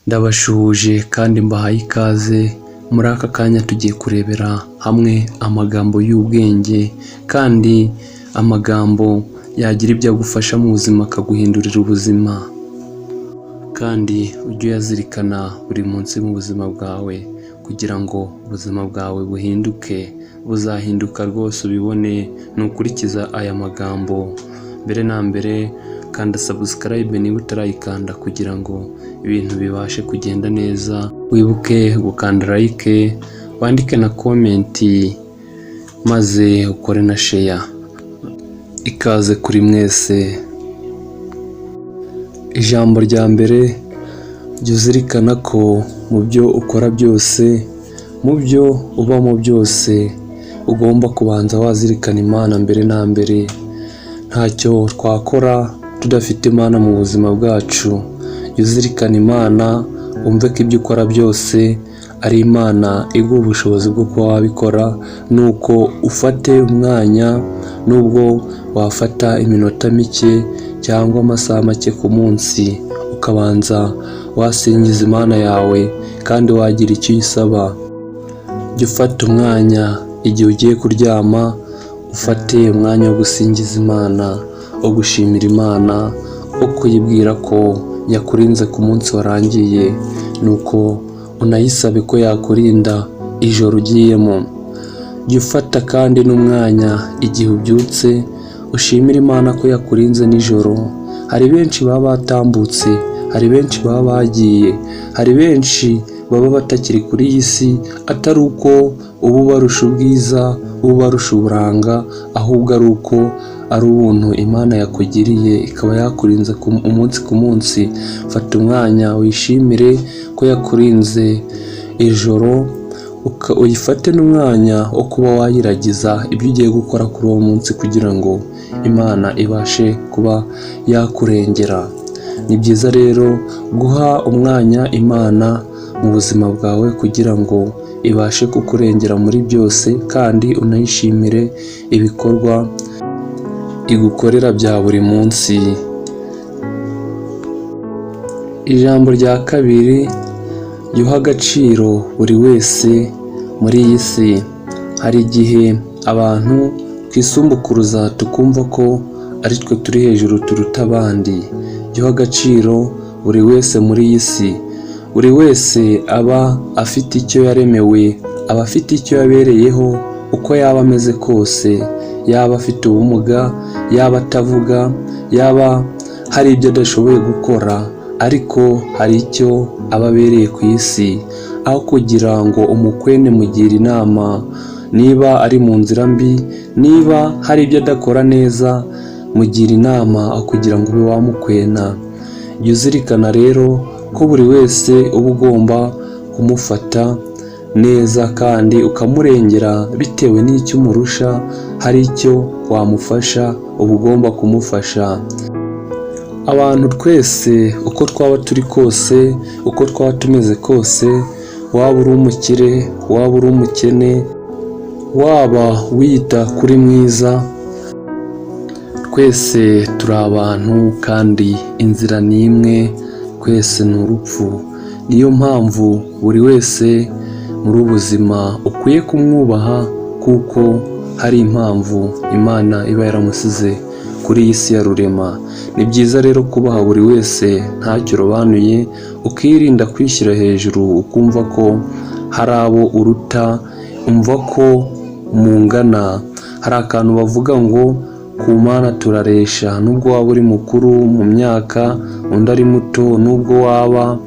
Ndabashuhuje kandi mbahaye ikaze, muri aka kanya tugiye kurebera hamwe amagambo y'ubwenge kandi amagambo yagira ibyo agufasha mu buzima akaguhindurira ubuzima, kandi ujye uyazirikana buri munsi mu buzima bwawe kugira ngo ubuzima bwawe buhinduke, buzahinduka rwose ubibone nukurikiza aya magambo. Mbere na mbere kanda subscribe niba utarayikanda kugira ngo ibintu bibashe kugenda neza, wibuke gukanda like, wandike na comment maze ukore na share. Ikaze kuri mwese. Ijambo rya mbere, jya uzirikana ko mu byo ukora byose, mu byo ubamo byose, ugomba kubanza wazirikana Imana mbere na mbere. Ntacyo twakora tudafite Imana mu buzima bwacu. Jya uzirikana Imana, wumve ko ibyo ukora byose ari Imana iguha ubushobozi bwo kuba wabikora, nuko ufate umwanya, nubwo wafata iminota mike cyangwa amasaha make ku munsi, ukabanza wasingiza Imana yawe kandi wagira icyo uyisaba. Jya ufata umwanya igihe ugiye kuryama, ufate umwanya wo gusingiza Imana, wo gushimira Imana, wo kuyibwira ko yakurinze ku munsi warangiye, nuko unayisabe ko yakurinda ijoro ugiyemo. Jya ufata kandi n'umwanya igihe ubyutse, ushimire Imana ko yakurinze nijoro. Hari benshi baba batambutse, hari benshi baba bagiye, hari benshi baba batakiri kuri iyi si, atari uko uba ubarusha ubwiza, uba ubarusha uburanga, ahubwo ari uko ari ubuntu Imana yakugiriye ikaba yakurinze umunsi ku munsi. Fata umwanya wishimire ko yakurinze ijoro, uyifate n'umwanya wo kuba wayiragiza ibyo ugiye gukora kuri uwo munsi kugira ngo Imana ibashe kuba yakurengera. Ni byiza rero guha umwanya Imana mu buzima bwawe kugira ngo ibashe kukurengera muri byose, kandi unayishimire ibikorwa igukorera bya buri munsi. Ijambo rya kabiri, jya uha agaciro buri wese muri iyi si. Hari igihe abantu twisumbukuruza tukumva ko ari twe turi hejuru turuta abandi. Jya uha agaciro buri wese muri iyi si. Buri wese aba afite icyo yaremewe, aba afite icyo yabereyeho, uko yaba ameze kose, yaba afite ubumuga, yaba atavuga, yaba hari ibyo adashoboye gukora, ariko hari icyo aba abereye ku isi. Aho kugira ngo umukwene, mugire inama. Niba ari mu nzira mbi, niba hari ibyo adakora neza, mugira inama aho kugira ngo ube wamukwena. Jya uzirikana rero ko buri wese uba ugomba kumufata neza kandi ukamurengera bitewe n'icyo umurusha, hari icyo wamufasha, uba ugomba kumufasha. Abantu twese uko twaba turi kose, uko twaba tumeze kose, waba uri umukire, waba uri umukene, waba wiyita kuri mwiza, twese turi abantu kandi inzira ni imwe, twese ni urupfu. Niyo mpamvu buri wese muri ubu buzima ukwiye kumwubaha, kuko hari impamvu Imana iba yaramusize kuri iyi si ya rurema. Ni byiza rero kubaha buri wese ntacyo urobanuye, ukirinda kwishyira hejuru ukumva ko hari abo uruta, umva ko mungana. Hari akantu bavuga ngo ku Mana turaresha, nubwo waba uri mukuru mu myaka undi ari muto, nubwo waba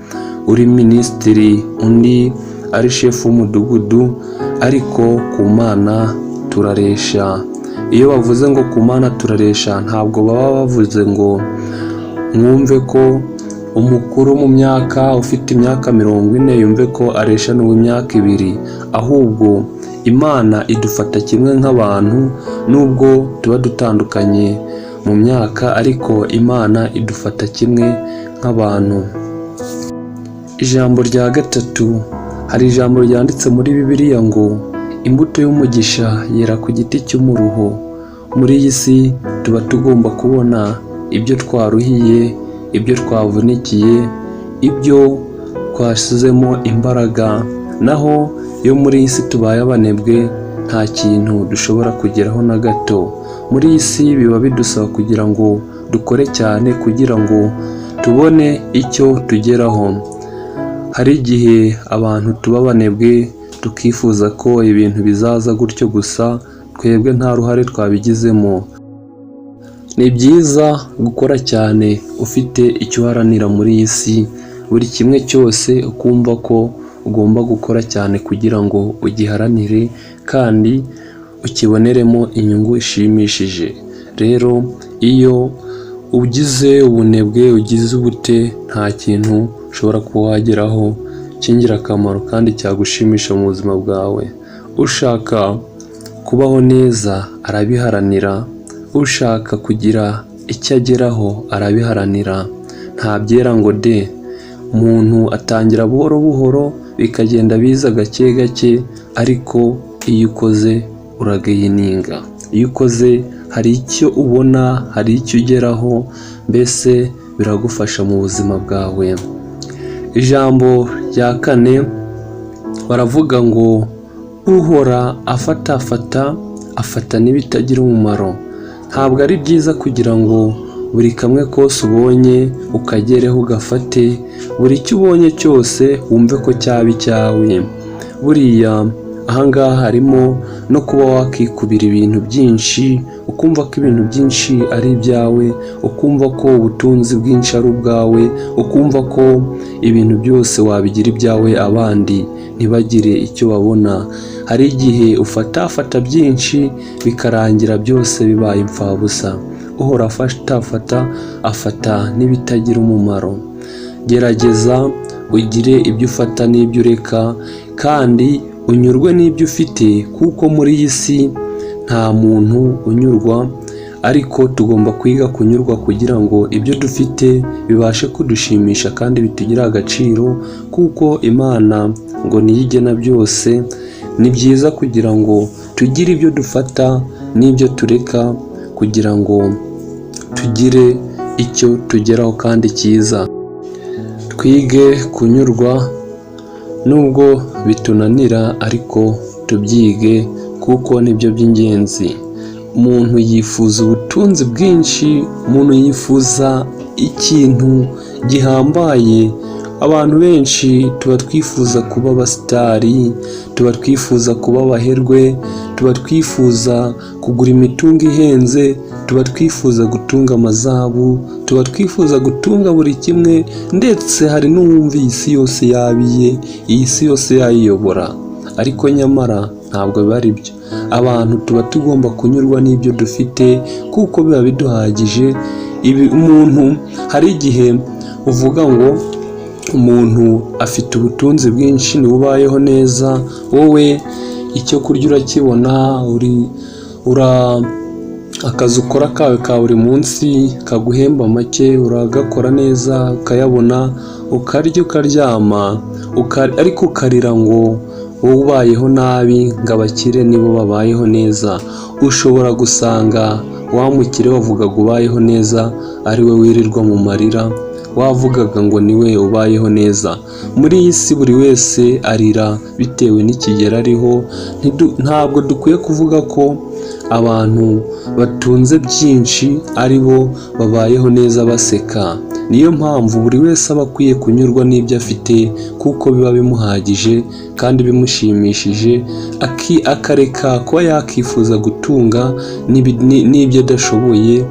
uri minisitiri undi ari shefu w'umudugudu, ariko ku Mana turaresha. Iyo bavuze ngo ku Mana turaresha, ntabwo baba bavuze ngo mwumve ko umukuru mu myaka ufite imyaka 40 yumve ko aresha n'uw'imyaka 2, ahubwo Imana idufata kimwe nk'abantu, nubwo tuba dutandukanye mu myaka, ariko Imana idufata kimwe nk'abantu. Ijambo rya gatatu, hari ijambo ryanditse muri Bibiliya ngo imbuto y'umugisha yera ku giti cy'umuruho. Muri iyi si tuba tugomba kubona ibyo twaruhiye, ibyo twavunikiye, ibyo twashyizemo imbaraga. Naho iyo muri iyi si tubaye abanebwe, nta kintu dushobora kugeraho na gato. Muri iyi si biba bidusaba kugira ngo dukore cyane kugira ngo tubone icyo tugeraho. Hari igihe abantu tuba abanebwe, tukifuza ko ibintu bizaza gutyo gusa, twebwe nta ruhare twabigizemo. Ni byiza gukora cyane ufite icyo uharanira muri iyi si, buri kimwe cyose ukumva ko ugomba gukora cyane kugira ngo ugiharanire kandi ukiboneremo inyungu ishimishije. Rero iyo ugize ubunebwe, ugize ubute, nta kintu ushobora kuba wageraho cy'ingirakamaro kandi cyagushimisha mu buzima bwawe. Ushaka kubaho neza arabiharanira, ushaka kugira icyo ageraho arabiharanira, nta byera ngo de. Umuntu atangira buhoro buhoro, bikagenda biza gake gake, ariko iyo ukoze uragaininga. Iyo ukoze hari icyo ubona, hari icyo ugeraho, mbese biragufasha mu buzima bwawe. Ijambo rya kane baravuga ngo: "Uhora afatafata afata n'ibitagira umumaro." Ntabwo ari byiza kugira ngo buri kamwe kose ubonye ukagereho ugafate, buri icyo ubonye cyose wumve ko cyaba icyawe. Buriya ahangaha harimo no kuba wakikubira ibintu byinshi, ukumva ko ibintu byinshi ari ibyawe, ukumva ko ubutunzi bwinshi ari ubwawe, ukumva ko ibintu byose wabigira ibyawe, abandi ntibagire icyo babona. Hari igihe ufatafata byinshi, bikarangira byose bibaye imfabusa. Uhora afatafata afata n'ibitagira umumaro. Gerageza ugire ibyo ufata n'ibyo ureka, kandi unyurwe n'ibyo ufite, kuko muri iyi si nta muntu unyurwa, ariko tugomba kwiga kunyurwa kugira ngo ibyo dufite bibashe kudushimisha kandi bitugirire agaciro, kuko Imana ngo niyo igena byose. Ni byiza kugira ngo tugire ibyo dufata n'ibyo tureka, kugira ngo tugire icyo tugeraho kandi cyiza. Twige kunyurwa nubwo bitunanira, ariko tubyige kuko nibyo by'ingenzi. Umuntu yifuza ubutunzi bwinshi, umuntu yifuza ikintu gihambaye. Abantu benshi tuba twifuza kuba abasitari, tuba twifuza kuba abaherwe, tuba twifuza kugura imitungo ihenze, tuba twifuza gutunga amazahabu, tuba twifuza gutunga buri kimwe, ndetse hari n'uwumva iyi si yose yaba iye, iyi si yose yayiyobora, ariko nyamara ntabwo biba ari byo. Abantu tuba tugomba kunyurwa n'ibyo dufite kuko biba biduhagije. Ibi umuntu, hari igihe uvuga ngo umuntu afite ubutunzi bwinshi niwe ubayeho neza, wowe icyo kurya urakibona, uri ura akazi ukora kawe ka buri munsi kaguhemba make, uragakora neza ukayabona, ukarya, ukaryama, ariko ukarira ngo wowe ubayeho nabi, ngo abakire nibo babayeho neza. Ushobora gusanga wa mukire wavugaga ubayeho neza ari we wirirwa mu marira, wavugaga ngo niwe ubayeho neza. Muri iyi si buri wese arira bitewe n'ikigero ariho. Ntabwo dukwiye kuvuga ko abantu batunze byinshi ari bo babayeho neza baseka. Niyo mpamvu buri wese aba akwiye kunyurwa n'ibyo afite kuko biba bimuhagije kandi bimushimishije, akareka kuba yakifuza gutunga n'ibyo adashoboye.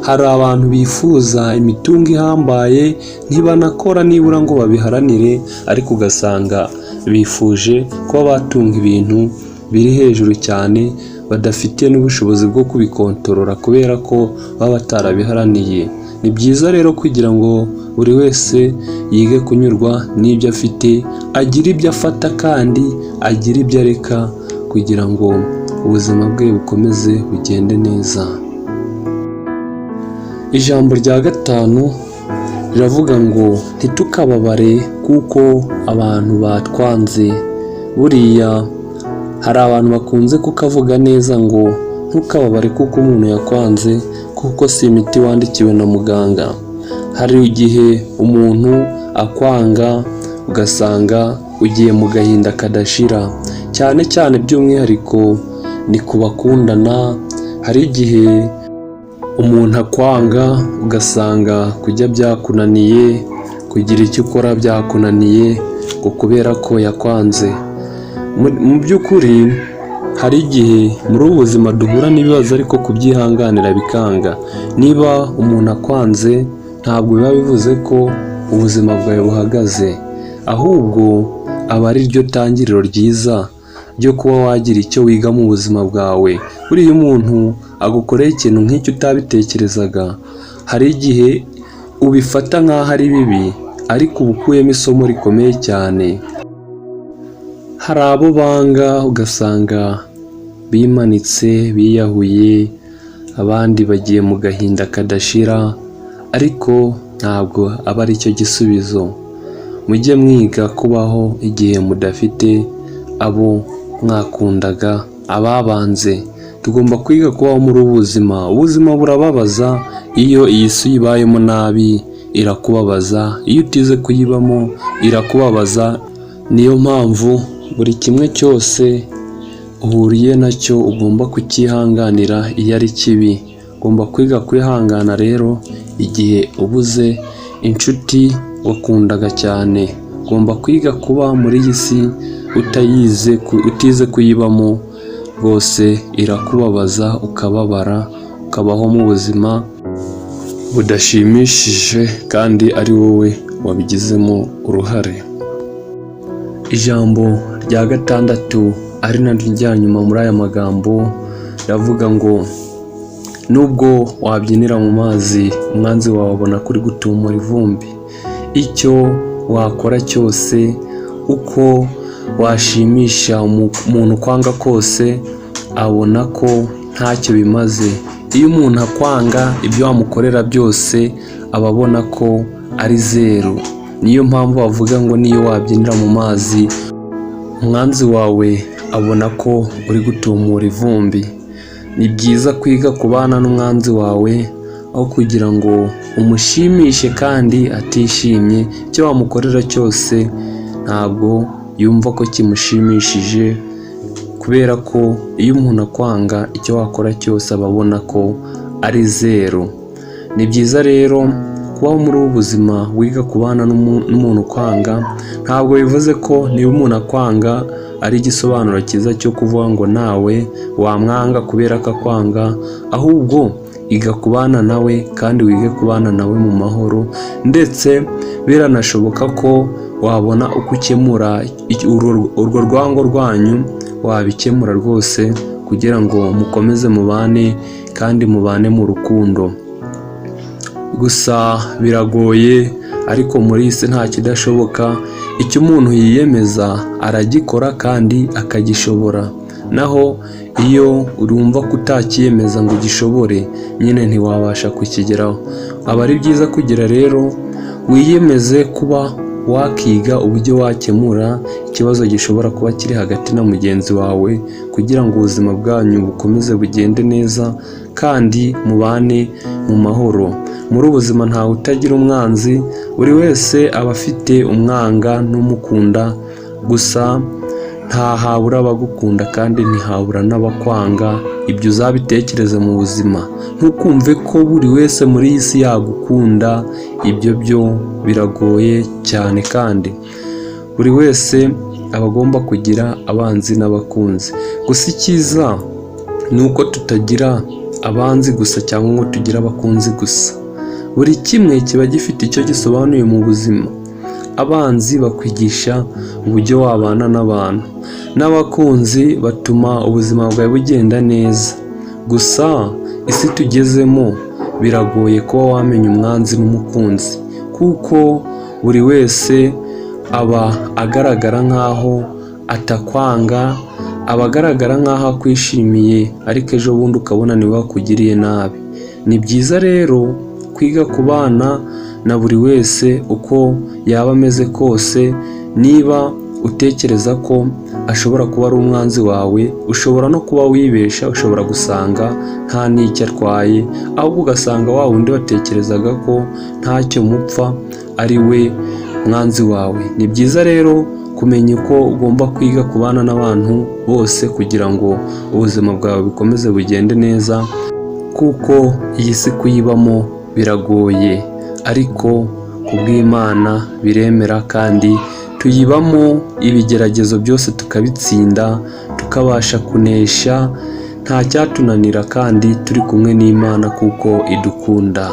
Hari abantu bifuza imitungo ihambaye, ntibanakora nibura ngo babiharanire, ariko ugasanga bifuje kuba batunga ibintu biri hejuru cyane, badafite n'ubushobozi bwo kubikontorora kubera ko baba batarabiharaniye. Ni byiza rero kugira ngo buri wese yige kunyurwa n'ibyo afite, agire ibyo afata kandi agire ibyo areka, kugira ngo ubuzima bwe bukomeze bugende neza. Ijambo rya gatanu riravuga ngo: "Ntitukababare kuko abantu batwanze." Buriya hari abantu bakunze kukavuga neza ngo: "Ntukababare kuko umuntu yakwanze, kuko si imiti wandikiwe na muganga." Hari igihe umuntu akwanga. ugasanga ugiye mu gahinda kadashira. Cyane cyane by'umwihariko ni ku bakundana, hari igihe umuntu akwanga ugasanga kujya byakunaniye, kugira icyo ukora byakunaniye ngo kubera ko yakwanze. Mu by'ukuri hari igihe muri ubu buzima duhura n'ibibazo ariko kubyihanganira bikanga. Niba umuntu akwanze ntabwo biba bivuze ko ubuzima bwawe buhagaze, ahubwo aba ari ryo tangiriro ryiza ryo kuba wagira icyo wiga mu buzima bwawe. Buriya umuntu agukoreye ikintu nk'icyo utabitekerezaga, hari igihe ubifata nk'aho ari bibi ariko uba ukuyemo isomo rikomeye cyane. Hari abo banga ugasanga bimanitse, biyahuye, abandi bagiye mu gahinda kadashira, ariko ntabwo aba ari cyo gisubizo. Mujye mwiga kubaho igihe mudafite abo mwakundaga, ababanze. Tugomba kwiga kubaho muri ubu buzima. Ubuzima burababaza, iyo iyi si uyibayemo nabi irakubabaza, iyo utize kuyibamo irakubabaza. Niyo mpamvu buri kimwe cyose uhuriye nacyo ugomba kucyihanganira iyo ari kibi. Ugomba kwiga kwihangana rero igihe ubuze inshuti wakundaga cyane. Ugomba kwiga kuba muri iyi si utayize, utize kuyibamo rwose irakubabaza, ukababara, ukabaho mu buzima budashimishije kandi ari wowe wabigizemo uruhare. Ijambo rya gatandatu ari naryo rya nyuma muri aya magambo riravuga ngo: nubwo wabyinira mu mazi, umwanzi wawe abona ko uri gutumura ivumbi. Icyo wakora cyose, uko washimisha umuntu ukwanga kose, abona ko ntacyo bimaze. Iyo umuntu akwanga, ibyo wamukorera byose aba abona ko ari zeru. Niyo mpamvu bavuga ngo niyo wabyinira mu mazi, umwanzi wawe abona ko uri gutumura ivumbi. Ni byiza kwiga kubana n'umwanzi wawe aho kugira ngo umushimishe kandi atishimye. Icyo wamukorera cyose ntabwo yumva ko kimushimishije, kubera ko iyo umuntu akwanga, icyo wakora cyose aba abona ko ari zeru. Ni byiza rero kubaho muri ubu buzima wiga kubana n'umuntu ukwanga. Ntabwo bivuze ko niba umuntu akwanga ari igisobanuro cyiza cyo kuvuga ngo nawe wamwanga kubera ko akwanga, ahubwo iga kubana nawe kandi wige kubana nawe mu mahoro, ndetse biranashoboka ko wabona uko ukemura urwo rwango rwanyu, wabikemura rwose kugira ngo mukomeze mubane kandi mubane mu rukundo. Gusa biragoye, ariko muri iyi si nta kidashoboka. Icyo umuntu yiyemeza aragikora kandi akagishobora, naho iyo urumva ko utakiyemeza ngo ugishobore, nyine ntiwabasha kukigeraho. Aba ari byiza kugira rero wiyemeze kuba wakiga uburyo wakemura ikibazo gishobora kuba kiri hagati na mugenzi wawe, kugira ngo ubuzima bwanyu bukomeze bugende neza kandi mubane mu mahoro. Muri ubu buzima ntawe utagira umwanzi, buri wese aba afite umwanga n'umukunda. Gusa ntahabura abagukunda kandi ntihabura n'abakwanga. Ibyo uzabitekereze mu buzima, ntukumve ko buri wese muri iyi si yagukunda, ibyo byo biragoye cyane, kandi buri wese aba agomba kugira abanzi n'abakunzi. Gusa icyiza ni uko tutagira abanzi gusa cyangwa ngo tugire abakunzi gusa. Buri kimwe kiba gifite icyo gisobanuye mu buzima. Abanzi bakwigisha uburyo wabana n'abantu, n'abakunzi batuma ubuzima bwawe bugenda neza. Gusa isi tugezemo biragoye kuba wamenya umwanzi n'umukunzi, kuko buri wese aba agaragara nk'aho atakwanga, aba agaragara nk'aho akwishimiye, ariko ejo bundi ukabona niwe wakugiriye nabi. Ni byiza rero kwiga kubana na buri wese uko yaba ameze kose. Niba utekereza ko ashobora kuba ari umwanzi wawe, ushobora no kuba wibesha, ushobora gusanga nta n'icyo atwaye, ahubwo ugasanga wa wundi watekerezaga ko ntacyo mupfa ari we. mwanzi wawe. Ni byiza rero kumenya uko ugomba kwiga kubana n'abantu bose kugira ngo ubuzima bwawe bukomeze bugende neza, kuko iyi si kuyibamo biragoye, ariko ku bw'Imana biremera, kandi tuyibamo ibigeragezo byose tukabitsinda, tukabasha kunesha, nta cyatunanira kandi turi kumwe n'Imana kuko idukunda.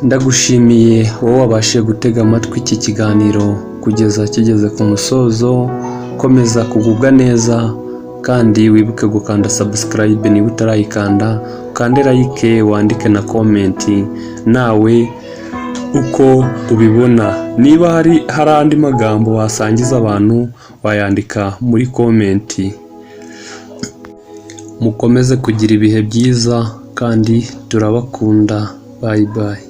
Ndagushimiye wowe wabashije gutega amatwi iki kiganiro kugeza kigeze ku musozo. Komeza kugubwa neza kandi wibuke gukanda subscribe niba utarayikanda, ukande like, wandike na comment nawe uko ubibona. Niba hari andi magambo wasangiza abantu, wayandika muri comment. Mukomeze kugira ibihe byiza kandi turabakunda. Bye bye.